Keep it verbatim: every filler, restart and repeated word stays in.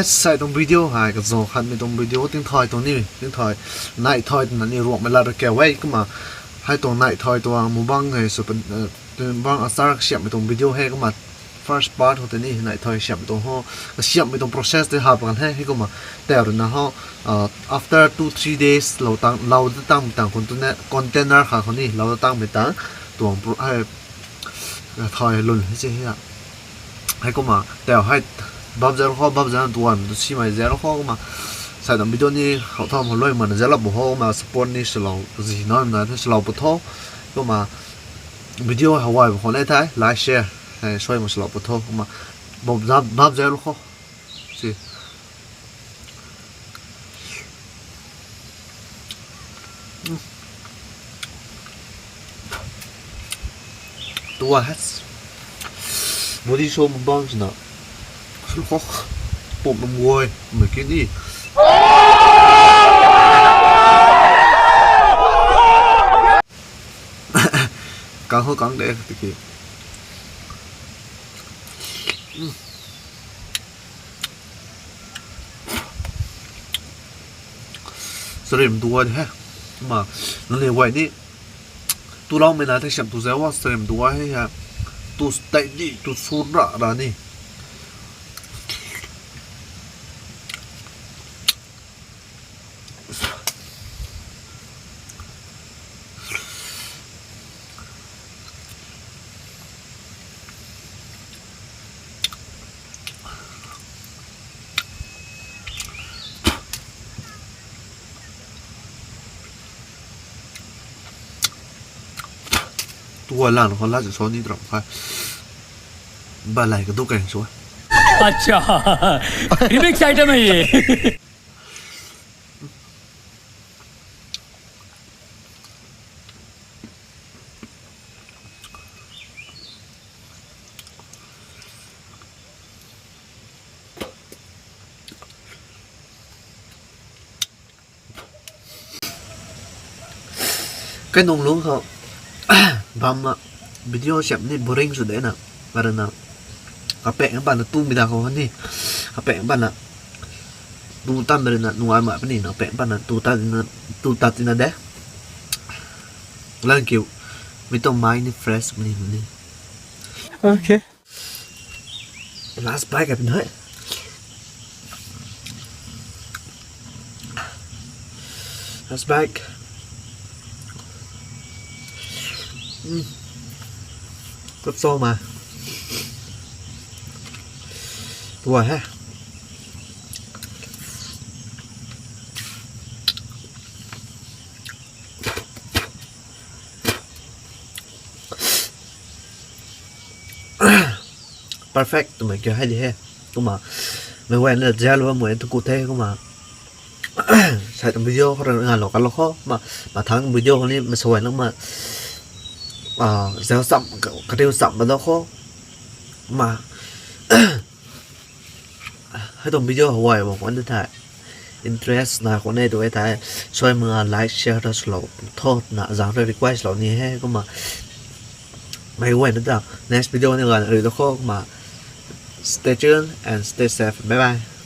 Sai tuang video hei kazaw khatmei tuang video tingthai tuang ni, tingthai, nai thai twna ni ruakmei lat ra kau e kumna. Hei tuang nai thai tuang mukbang hei sw, mukbang achar kasiamhmei tuang video hei kumna. First part khou tei ni nai thai siamhmei tuang ho, kasiamhmei tuang process tei hap kan he, hei kumna. Tei ruina ho, after two three days lou tang, lou da tangmei tang khou tuna container khat khou ni lou da tangmei tang tuang pro-, hei, thai lun hei se hei. Hei kumna tei hei bap zero khou, bap zero tuan tu simei zero khou kumna. Sai tuang video ni khou tham khou luai mana zero bu ho kumna support ni swlou zi na na the swlou pu tho. Kumna video hawai bu khou le thei like, share, hei sui ma swlou pu tho kumna. Bap zero khou si. Tua has. Body show mukbang swna. Sw khou. Pop mum guay. Mei ki ni. Kang ho kang de tiki. Sarim duan he. Ma, nang le guay ni. Tu lau mei na thei siam tu zau a sarim duan he he. Tu stay di, tu sur ra ra ni. Tua lan khou la sw ni ram kha. Balai ka du kang sw. अच्छा, remix item है ये। Kai nung lung khou bam ma video siam ni boring sw de na. Karana kapeng bana tu mi da khou ni. Kapeng bana tu tan bana nungai ma puni na peng bana tu ta na, tu ta tina de. Thank you. Mi tuang mind ni fresh puni ni. Okay. Last bite kan hei. Last bite. Mm. Kut so ma. Tua he. Perfect twmei kiu hei di he. Kumna mei guayna zauc lou bam mei tu ku the kumna. Sai tuang video khou rui ngalou kalou kho. Ma, mathang video khou ni masai nang ma, ah, zauc cham, kariu cham ma dou kho. Ma, hei tuang video hawai bam khwan de thei. Interest na khwan e tu e thei. Sui ma like, share ta swlou tho na zang ta request lou ni he kumna. Mei guayna ta next video ni gan ri dou kho kumna. Stay tuned and stay safe. Bye bye.